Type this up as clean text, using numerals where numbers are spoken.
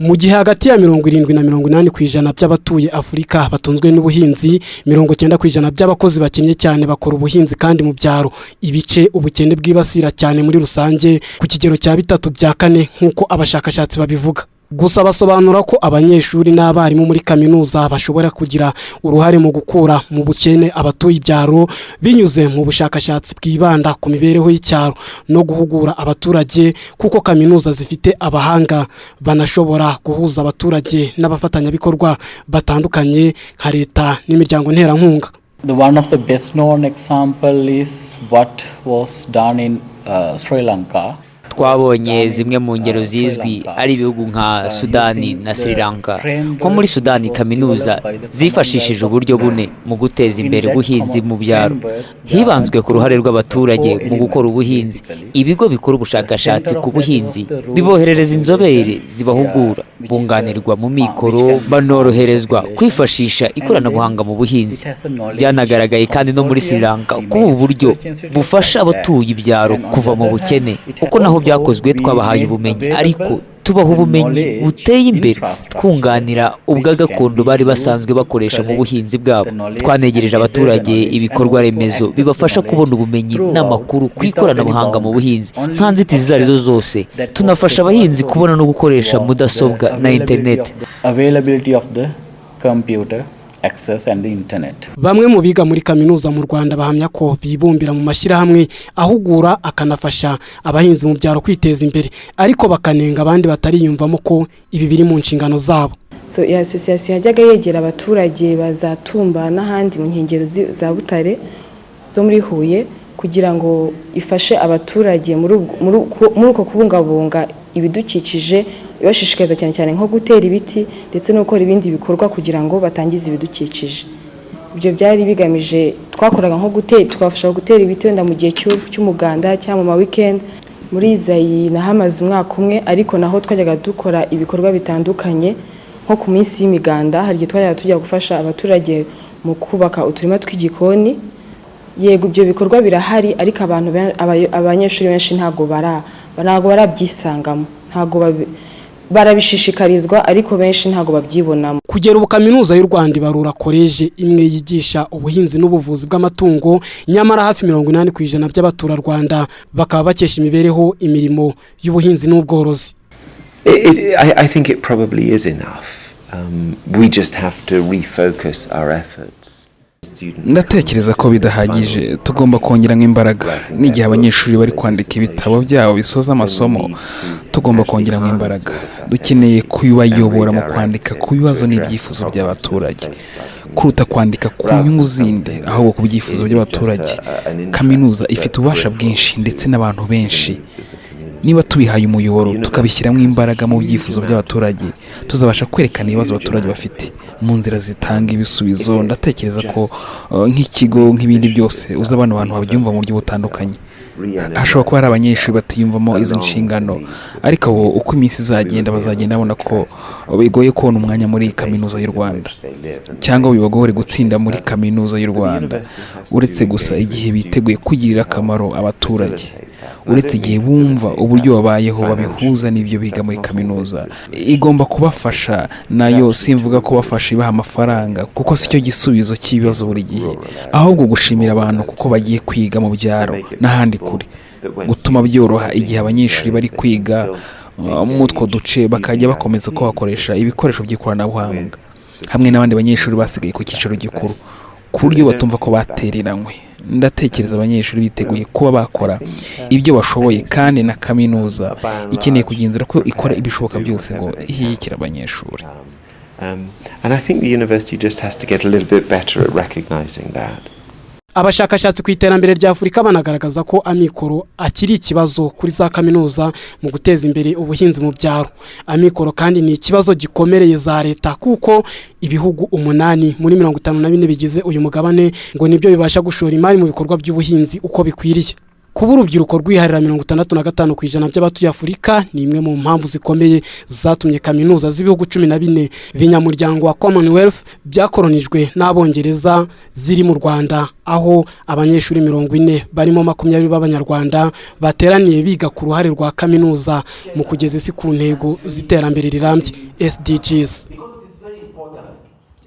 Mu gihe hagati ya 70 na 80% by'abatuye Afurika batunzwe n'ubuhinzi, 90% by'abakozi bakennye cyane bakora ubuhinzi kandi mu byaro, ibice ubukene bwibasira cyane muri rusange ku kigero cya 3/4, nk'uko abashakashatsi babivuga. Gusa basobanura ko abanyeshuri n'abarimu muri kaminuza bashobora kugira uruhare mu gukura mu bukene abatuye ibyaro, binyuze mu bushakashatsi bwibanda ku mibereho y'icyaro no guhugura abaturage, kuko kaminuza zifite abahanga banashobora guhuza abaturage n'abafatanyabikorwa batandukanye nka leta n'imiryango nterankunga. The one of the best known example is what was done in Sri Lanka. Twabonye zimwe mu ngero zizwi ari ibihugu nka Sudani na Sri Lanka. Nko muri Sudani, kaminuza zifashishije uburyo bune mu guteza imbere ubuhinzi mu byaro. Hibanzwe ku ruhare rw'abaturage mu gukora ubuhinzi. Ibigo bikora ubushakashatsi ku buhinzi biboherereza inzobere zibahugura, bunganirwa mu mikoro, banoroherezwa kwifashisha ikoranabuhanga mu buhinzi. Byanagaragaye kandi no muri Sri Lanka ko ubu buryo bufasha abatuye ibyaro kuva mu bukene, kuko naho byakozwe twabahaye ubumenyi, ariko tubaha ubumenyi buteye imbere twunganira ubwa gakondo bari basanzwe bakoresha mu buhinzi bwabo. Twanegereje abaturage ibikorwa remezo bibafasha kubona ubumenyi n'amakuru ku ikoranabuhanga mu buhinzi nta nzitizi izo arizo zose, tunafasha abahinzi kubona no gukoresha mudasobwa na interineti. Availability of the computer access and the internet. Bamwe mu biga muri kaminuza mu Rwanda bahamya ko bibumbira mu mashyirahamwe ahugura akanafasha abahinzi mu byaro kwiteza imbere, ariko bakanenga abandi batariyumvamo ko ibi biri mu nshingano zabo. So iyo association yajyaga yegera abaturage bazatumba n'ahandi mu nkengero za Butare zo muri Huye, kugira ngo ifashe abaturage muri uko kubungabunga ibidukikije, ibashishikariza cyane cyane nko gutera ibiti ndetse no gukora ibindi bikorwa kugira ngo batangize ibidukikije. Ibyo byari bigamije, twakoraga nko gutera, twabafasha gutera ibiti wenda mu gihe cy'umuganda cyangwa mu ma weekend. Muri ISAE nahamaze umwaka umwe, ariko naho twajyaga dukora ibikorwa bitandukanye, nko ku minsi y'imiganda hari igihe twajyaga tujya gufasha abaturage mu kubaka uturima tw'igikoni. Yego, ibyo bikorwa birahari, ariko abantu abanyeshuri benshi ntabwo barabyisangamo, ntabwo barabishishikarizwa, ariko benshi ntabwo babyibonamo. Kugera ubu, Kaminuza y'u Rwanda ibarura koleje imwe yigisha ubuhinzi n'ubuvuzi bw'amatungo, nyamara hafi 80% by'abaturarwanda bakaba bakesha imibereho imirimo y'ubuhinzi n'ubworozi. I think it probably is enough. We just have to refocus our efforts. Ndatekereza ko bidahagije, tugomba kongeramo imbaraga. N'igihe abanyeshuri bari kwandika ibitabo byabo bisoza amasomo, tugomba kongeramo imbaraga. Dukeneye kubayobora mu kwandika ku bibazo n'ibyifuzo by'abaturage kuruta kwandika ku nyungu zindi, ahubwo ku byifuzo by'abaturage. Kaminuza ifite ububasha bwinshi ndetse n'abantu benshi. Niba tubihaye umuyoboro, tukabishyiramo imbaraga mu byifuzo by'abaturage, tuzabasha kwerekana ibibazo abaturage bafite mu nzira zitanga ibisubizo. Ndatekereza ko nk'ikigo, nk'ibindi byose, uzi abantu babyumva mu buryo butandukanye. Hashobora kuba hari abanyeshuri batiyumvamo izi nshingano, ariko abo uko iminsi izagenda bazagenda babona ko bigoye kubona umwanya muri Kaminuza y'u Rwanda, cyangwa bibagore gutsinda muri Kaminuza y'u Rwanda, uretse gusa igihe biteguye kugirira akamaro abaturage, uretse igihe bumva uburyo babayeho babihuza n'ibyo biga muri kaminuza. Igomba kubafasha nayo, simvuga ko bafasha ibaha amafaranga, kuko si cyo gisubizo cy'ibibazo buri gihe, ahubwo gushimira abantu kuko bagiye kwiga mu byaro n'ahandi kure, gutuma byoroha igihe abanyeshuri bari kwiga muri utwo duce, bakajya bakomeza ko bakoresha ibikoresho by'ikoranabuhanga hamwe n'abandi banyeshuri basigaye ku cyicaro gikuru, ku buryo batumva ko batereranywe. Ndatekereza abanyeshuri biteguye kuba bakora ibyo bashoboye, kandi na kaminuza ikeneye kugenzura ko ikora ibishoboka byose ngo ishyigikire abanyeshuri. And I think the university just has to get a little bit better at recognizing that. Abashakashatsi ku iterambere rya Afurika banagaragaza ko amikoro akiri ikibazo kuri za kaminuza mu guteza imbere ubuhinzi mu byaro. Amikoro kandi ni ikibazo gikomereye za leta, kuko ibihugu 8 muri 54 bigize uyu mugabane ngo nibyo bibasha gushora imari mu bikorwa by'ubuhinzi uko bikwiriye. Kuba urubyiruko rwiharira 65% by'abatuye Afurika ni imwe mu mpamvu zikomeye zatumye kaminuza z'ibihugu 14 binyamuryango wa Commonwealth byakoronijwe n'Abongereza ziri mu Rwanda, aho abanyeshuri 40 barimo 20 b'Abanyarwanda bateraniye biga ku ruhare rwa kaminuza mu kugeza isi ku ntego z'iterambere rirambye, SDGs.